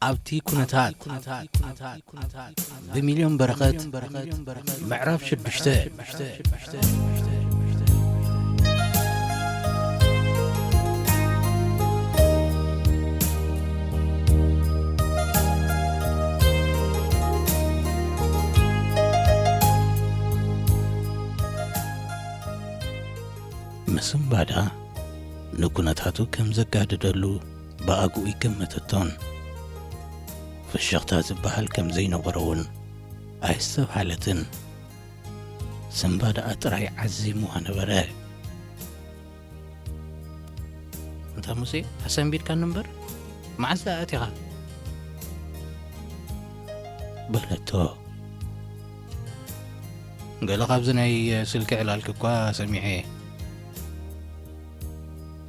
ኣብቲ ኩነታት ብሚልዮን በረኸት ምዕራፍ ሽዱሽተ። ምስንባዳ ንኩነታቱ ከም ዘጋደደሉ ብኣግኡ ይገመተቶን። ፍሽኽታ ዝበሃል ከም ዘይነበሮ እውን ኣየስተብሃለትን። ስንባዳኣ ጥራይ ዓዚሙዋ ነበረ። "እንታ ሙሴ፣ ኣሰንቢድካኒ እምበር፣ መዓስ ደኣ ኣቲኻ?" በለቶ። "ገለ ካብዚ ናይ ስልኪ ዕላልኪ እኳ ሰሚዐ እየ።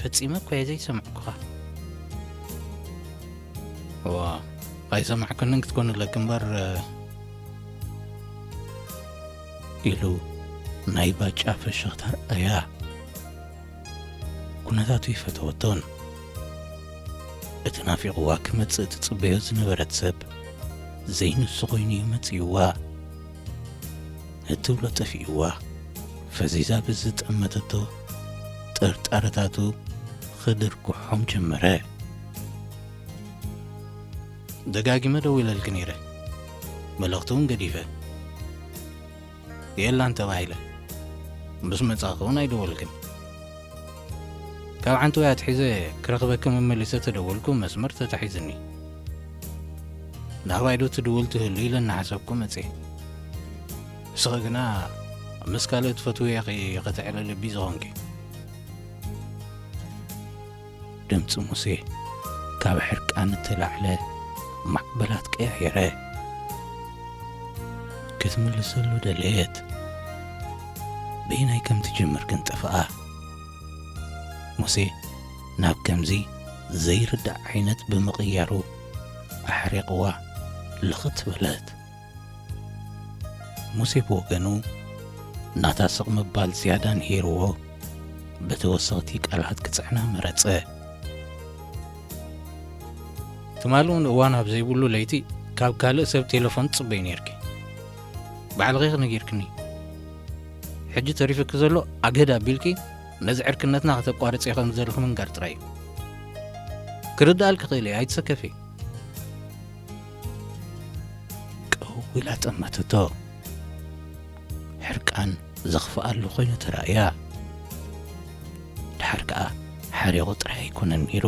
ፈጺመ እኳ እየ ዘይሰማዕኩኻ። እዋ፣ ኣይሰማዕኩንን ክትኮን ኣለኪ እምበር" ኢሉ ናይ ባጫ ፍሽኽታ ረኣያ። ኩነታቱ ይፈተወቶን። እቲ ናፊቕዋ ክመጽእ ትጽበዮ ዝነበረት ሰብ ዘይንሱ ኮይኑ እዩ መጺእዋ። እትብሎ ጠፊእዋ፣ ፈዚዛ ብዝጠመተቶ ጥርጣረታቱ ክድርግሖም ጀመረ። "ደጋጊመ ደዊለልኪ ነይረ፣ መልእኽቲ እውን ገዲፈ፣ የላን ተባሂለ። ምስ መጻእኺ እውን ኣይደወልክን። ካብ ዓንተወይ ኣትሒዘ ክረኽበኪ መመሊሰ ተደወልኩ፣ መስመር ተታሒዝኒ። ናባይ ዶ ትድውል ትህሉ ኢለ እናሓሰብኩ መጽየ። ንስኺ ግና ምስ ካልእ ትፈትውዮ ኢኺ ከተዕልሊ ቢዚ ኾንኪ።" ድምጺ ሙሴ ካብ ሕርቃን እተላዕለ ማዕበላት ቀያየረ። ክትምልሰሉ ደለየት። በየናይ ከም ትጅምር ግን ጠፍኣ። ሙሴ ናብ ከምዚ ዘይርዳእ ዓይነት ብምቕያሩ ኣሕሪቕዋ ልኽት በለት። ሙሴ ብወገኑ ናታ ስቕ ምባል ዝያዳ ንሂርዎ፣ ብተወሰኽቲ ቃላት ክጽዕና መረጸ። "ትማሊ እውን እዋን ኣብ ዘይብሉ ለይቲ ካብ ካልእ ሰብ ቴሌፎን ትጽበይ ነይርኪ። ባዕልኺ ነጊርክኒ። ሕጂ ተሪፍኪ ዘሎ ኣግህድ ኣቢልኪ ነዚ ዕርክነትና ከተቋርጽዮ ከም ዝደለኺ ምንጋር ጥራይ እዩ። ክርድኣልኪ ክእል እየ፣ ኣይትሰከፊ።" ቀው ኢላ ጠመተቶ። ሕርቃን ዘኽፍኣሉ ኮይኑ ተራእያ። ድሓር ከኣ ሓሪቑ ጥራይ ኣይኮነን ነይሩ፣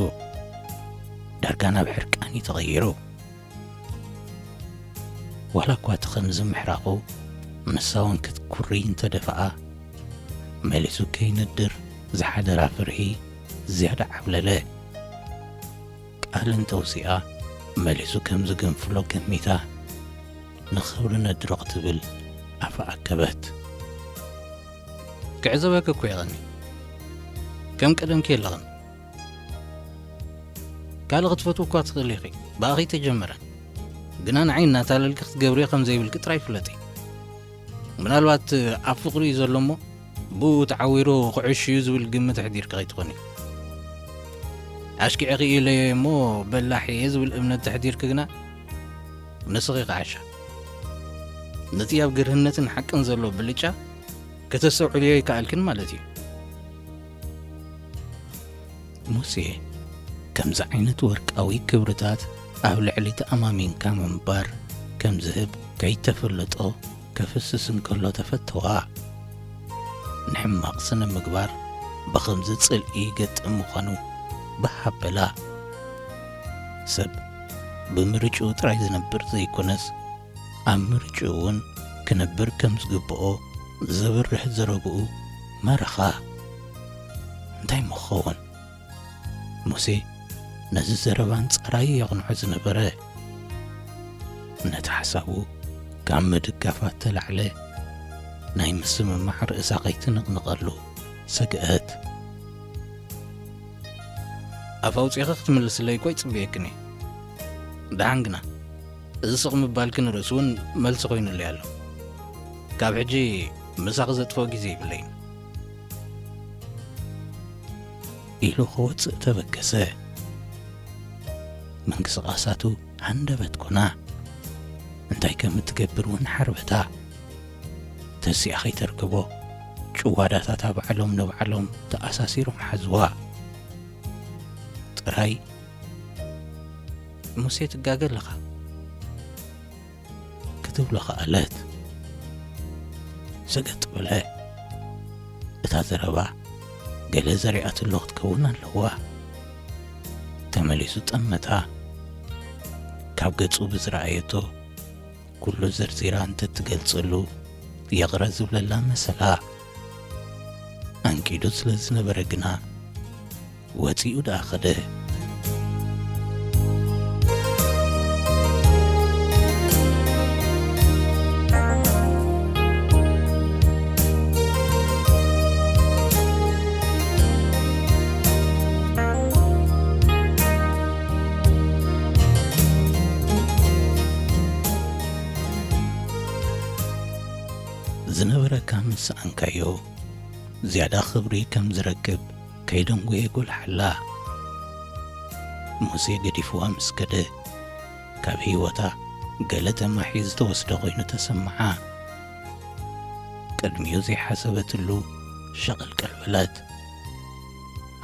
ዳርጋ ናብ ሕርቃን እዩ ተቐይሩ። ዋላ እኳ እቲ ከምዚ ምሕራቑ ንሳ እውን ክትኩሪ እንተደፍኣ፣ መሊሱ ከይነድር ዝሓደራ ፍርሂ ዝያዳ ዓብለለ። ቃል እንተውሲኣ መሊሱ ከም ዝገንፍሎ ገሚታ፣ ንኽብሪ ነድሮ ክትብል ኣፋ ኣከበት። "ክዕዘበኪ እኮ የቐኒ፣ ከም ቀደምኪ የለኽን። ካልእ ክትፈትዊ እኳ ትኽእሊ ኢኺ፣ ብኣኺ ተጀመረ። ግና ንዓይ እናታለልኪ ክትገብርዮ ከም ዘይብልኪ ጥራይ ፍለጢ። ምናልባት ኣብ ፍቕሪ እዩ ዘሎ እሞ፣ ብኡ ተዓዊሩ ክዕሽ እዩ ዝብል ግምት ኣሕዲርኪ ከይትኾኒ። ኣሽኪዐ ክኢለዮ እሞ በላሕ እየ ዝብል እምነት ተሕዲርኪ ግና፣ ንስኺ ክዓሻ። ነቲ ኣብ ግርህነትን ሓቅን ዘሎ ብልጫ ከተስተውዕልዮ ኣይከኣልክን ማለት እዩ።" ሙሴ ከምዚ ዓይነት ወርቃዊ ክብርታት ኣብ ልዕሊ ተኣማሚንካ ምንባር ከም ዝህብ ከይተፈለጦ ከፍስስ እንከሎ ተፈተዋ። ንሕማቕ ስነ ምግባር ብኸምዚ ጽልኢ ይገጥም ምዃኑ ባህ ኣበላ። ሰብ ብምርጭኡ ጥራይ ዝነብር ዘይኮነስ፣ ኣብ ምርጭኡ እውን ክነብር ከም ዝግብኦ ዘብርህ ዘረብኡ መረኻ። እንታይ እሞ ክኸውን? ሙሴ ነዚ ዘረባ ኣንጻራይ የቕንዖ ዝነበረ። ነቲ ሓሳቡ ካብ ምድጋፋ እተላዕለ ናይ ምስምማዕ ርእሳ ከይትንቕንቐሉ ሰግአት። ኣፍ ኣውጺእኺ ክትምልስለይ እኮ ይጽበየክን እየ። ደሓን ግና፣ እዚ ስቕ ምባልኪ ንርእሱ እውን መልሲ ኮይኑለይ ኣሎ። ካብ ሕጂ ምሳኺ ዘጥፍኦ ግዜ የብለይን። ኢሉ ክወጽእ ተበገሰ። ምንቅስቓሳቱ ሃንደበት ኮና። እንታይ ከም እትገብር እውን ሓርበታ። ተሲኣ ከይተርክቦ፣ ጭዋዳታታ ባዕሎም ንባዕሎም ተኣሳሲሮም ሓዝዋ። ጥራይ፣ "ሙሴ፣ ትጋገ ኣለኻ?" ክትብሎ ከኣለት። ሰገጥ በለ። እታ ዘረባ ገለ ዘሪኣትሉ ክትከውን ኣለዋ። ተመሊሱ ጠመታ። ካብ ገጹ ብዝረኣየቶ ኩሉ ዘርዚራ እንተትገልጸሉ ይቕረ ዝብለላ መሰላ። ኣንቂዱ ስለ ዝነበረ ግና ወጺኡ ደኣ ኸደ። ዝነበረካ ምስ ሰኣንካዮ ዝያዳ ክብሪ ከም ዝረክብ ከይደንጎየ ጎልሓላ። ሙሴ ገዲፍዋ ምስ ከደ፣ ካብ ህይወታ ገለ ተማሒ ዝተወስደ ኮይኑ ተሰምዓ። ቅድሚኡ ዘይሓሰበትሉ ሸቐልቀል በለት።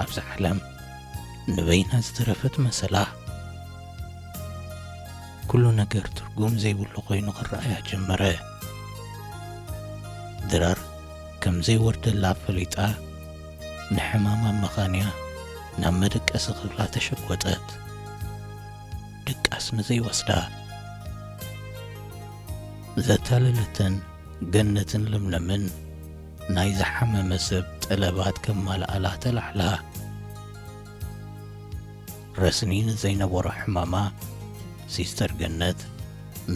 ኣብዛ ዓለም ንበይና ዝተረፈት መሰላ። ኩሉ ነገር ትርጉም ዘይብሉ ኮይኑ ክረኣያ ጀመረ። ድራር ከም ዘይወርደላ ፈሊጣ፣ ንሕማማ መኻንያ ናብ መደቀሲ ክፍላ ተሸጎጠት። ድቃስ ንዘይወስዳ ዘታለለተን ገነትን ለምለምን ናይ ዝሓመመ ሰብ ጠለባት ከማልኣላ ተላዕላ። ረስኒ ንዘይነበሮ ሕማማ፣ ሲስተር ገነት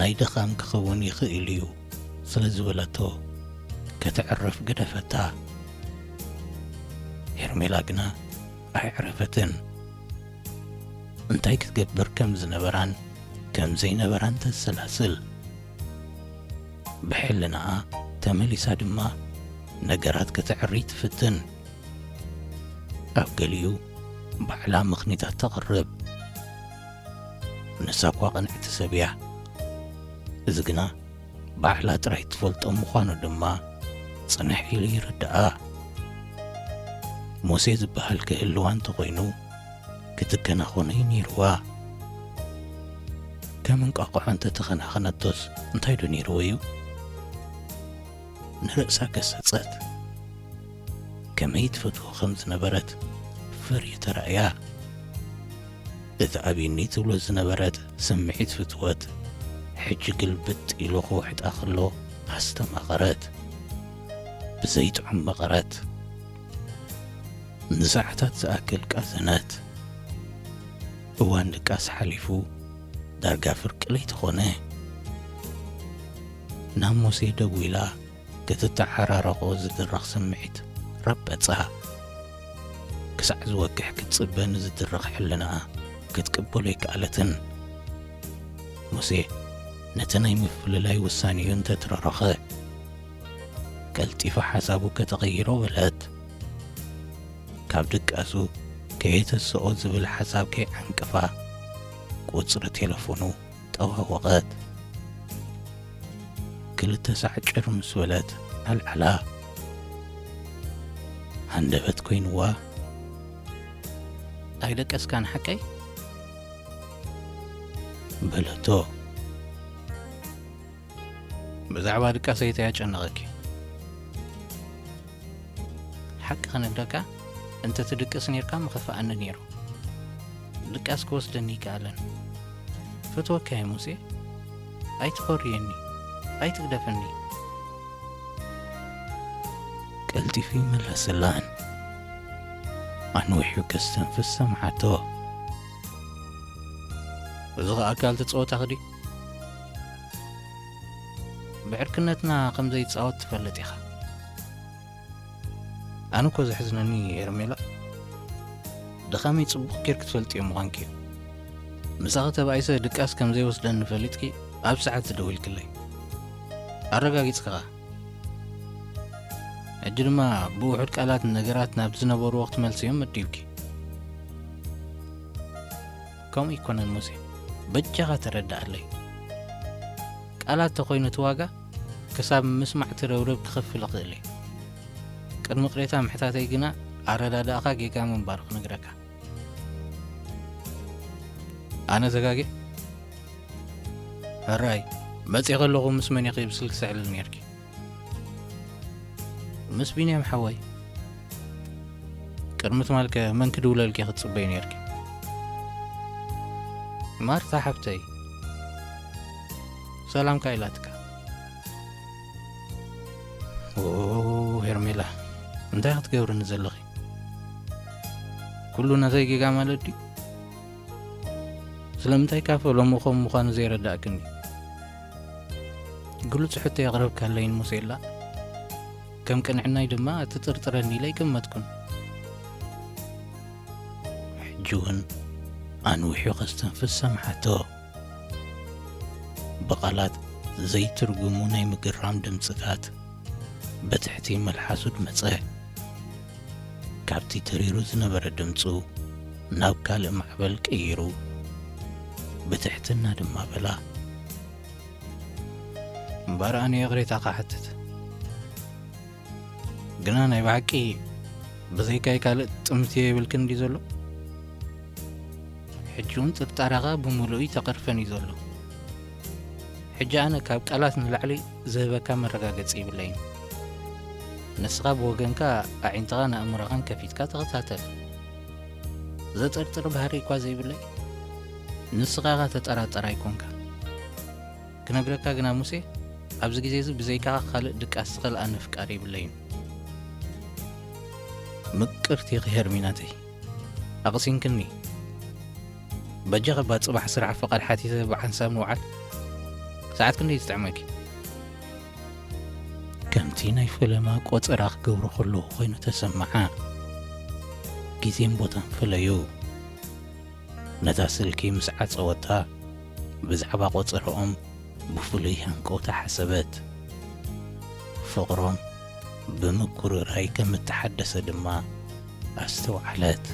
ናይ ድኻም ክኸውን ይኽእል እዩ ስለ ዝበለቶ፣ ከተዕርፍ ገደፈታ። ሄርሜላ ግና ኣየዕረፈትን። እንታይ ክትገብር ከም ዝነበራን ከም ዘይነበራን ተሰላስል። ብሕልናኣ ተመሊሳ ድማ ነገራት ከተዕሪ ትፍትን። ኣብ ገሊኡ ባዕላ ምኽኒታት ተቕርብ። ንሳ እኳ ቅንዕቲ ሰብ እያ። እዚ ግና ባዕላ ጥራይ ትፈልጦ ምዃኑ ድማ ጽንሕ ኢሉ ይርድኣ። ሙሴ ዝበሃል ክህልዋ እንተኾይኑ፣ ክትከናኾኖ እዩ ነይርዋ። ከም እንቋቑሖ እንተተኸናኸነቶስ እንታይ ዶ ነይርዎ እዩ? ንርእሳ ገሰጸት። ከመይ ትፈትዎ ከም ዝነበረት ፈርዩ ተራእያ። እቲ ኣብኒ ትብሎ ዝነበረት ስምዒት ፍትወት፣ ሕጂ ግልብጥ ኢሉ ክውሕጣ ከሎ ኣስተማቐረት። ብዘይጥዑም መቐረት። ንሰዓታት ዝኣክል ቃዘነት። እዋን ድቃስ ሓሊፉ፣ ዳርጋ ፍርቂ ለይቲ ኾነ። ናብ ሙሴ ደዊላ ክትተዓራረቖ ዝድረኽ ስምዒት ረበጻ። ክሳዕ ዝወግሕ ክትጽበ ንዝድረኽ ሕልናኣ ክትቅበሎ ኣይከኣለትን። ሙሴ ነቲ ናይ ምፍልላይ ውሳኔኡ እንተትረረኸ፣ ቀልጢፋ ሓሳቡ ከተቐይሮ በለት። ካብ ድቃሱ ከየተስኦ ዝብል ሓሳብ ከይዓንቀፋ፣ ቁጽሪ ቴለፎኑ ጠዋወቐት። ክልተ ሳዕ ጭር ምስ በለት ኣልዓላ። ሃንደበት ኮይንዋ። "ኣይደቀስካን ሓቀይ?" በለቶ። "ብዛዕባ ድቃሰይ እንታይ ኣጨነቐኪ?" "ሓቂ ክነግረካ፣ እንተ ትድቅስ ኔርካ ምኸፍኣኒ ኔሩ። ድቃስ ክወስደኒ ይከኣለን። ፈትወካ እየ ሙሴ፣ ኣይትኾርየኒ፣ ኣይትግደፈኒ።" ቀልጢፉ ይመለሰላን ኣንዊሑ ከስተንፍስ ሰምዓቶ። "እዚ ኸኣ ኣካል እቲ ጸወታኺ ድዩ? ብዕርክነትና ከም ዘይጻወት ትፈልጥ ኢኻ። ኣነ እኮ ዘሕዝነኒ ሄርሜላ፣ ድኻመይ ጽቡቕ ጌርኪ ትፈልጥዮ ምዃንኪ እዩ። ምሳኺ ተባኢሰ ድቃስ ከም ዘይወስደኒ ፈሊጥኪ ኣብ ሰዓት ዝደዊልክለይ። ኣረጋጊጽኪ ኸኣ። ሕጂ ድማ ብውሑድ ቃላት ነገራት ናብ ዝነበርዎ ክትመልስዮም መዲብኪ። ከምኡ ኣይኮነን ሙሴ፣ በጃኻ ተረድኣለይ። ቃላት ተኾይኑ እቲ ዋጋ ክሳብ ምስማዕ ትረብረብ ክኸፍል እኽእል እየ። ቅድሚ ቅሬታ ምሕታተይ ግና ኣረዳድኣኻ ጌጋ ምንባሩ ክነግረካ። ኣነ ተጋጌ? ሕራይ፣ መጺእ ከለኹ ምስ መን ኢኺ ብስልኪ ስዕልል ነርኪ? ምስ ቢንያም ሓወይ። ቅድሚ ትማልከ መን ክድውለልኪ ክትጽበይ ነርኪ? ማርታ ሓብተይ። ሰላምካ ኢላትካ። ኦ፣ ሄርሜላ፣ እንታይ ክትገብርኒ ዘለኺ? ኩሉ ናተይ ጌጋ ማለት ድዩ? ስለምንታይ ካፈ ሎሚ ኸም ምዃኑ ዘይረዳእክኒ? ግሉጽ ሕቶ የቕረብካለይን ሙሴላ፣ ከም ቅንዕናይ ድማ ትጥርጥረኒ ኢለ ኣይገመትኩን። ሕጂ እውን ኣንዊሑ ከስተንፍስ ሰምዓቶ። ብቓላት ዘይትርጉሙ ናይ ምግራም ድምጽታት ብትሕቲ መልሓሱ ድመጸ። ካብቲ ተሪሩ ዝነበረ ድምጹ ናብ ካልእ ማዕበል ቀይሩ፣ ብትሕትና ድማ በላ። እምበኣር ኣነ ይቕሬታ ክሓትት። ግና ናይ ብሓቂ ብዘይካይ ካልእ ጥምቲ የብልክን ድዩ ዘሎ? ሕጂ እውን ጥርጣረኻ ብምሉኡ ተቐርፈን እዩ ዘሎ። ሕጂ ኣነ ካብ ቃላት ንላዕሊ ዝህበካ መረጋገጺ ይብለይን። ንስኻ ብወገንካ ኣዒንትኻን ኣእምሮኻን ከፊትካ ተኸታተል። ዘጠርጥር ባህሪ እኳ ዘይብለይ፣ ንስኻ ኢኻ ተጠራጠር ኣይኮንካ። ክነግረካ ግና ሙሴ፣ ኣብዚ ግዜ እዚ ብዘይካኻ ካልእ ድቃስ ዝኸልኣኒ ፍቃር የብለይን። ምቅርቲ ኢኺ ሄርሚናተይ፣ ኣቕሲንክኒ። በጃኺ እባ ጽባሕ ስራሕ ፍቓድ ሓቲተ ብሓንሳብ ንውዓል። ሰዓት ክንደይ ትጥዕመኪ? ከምቲ ናይ ፈለማ ቆጸራ ክገብሮ ከለኹ ኮይኑ ተሰምዓ። ግዜን ቦታን ፈለዩ። ነታ ስልኪ ምስ ዓጸወታ፣ ብዛዕባ ቆጸርኦም ብፍሉይ ሃንቀውታ ሓሰበት። ፍቕሮም ብምኩርራይ ከም እተሓደሰ ድማ ኣስተውዓለት።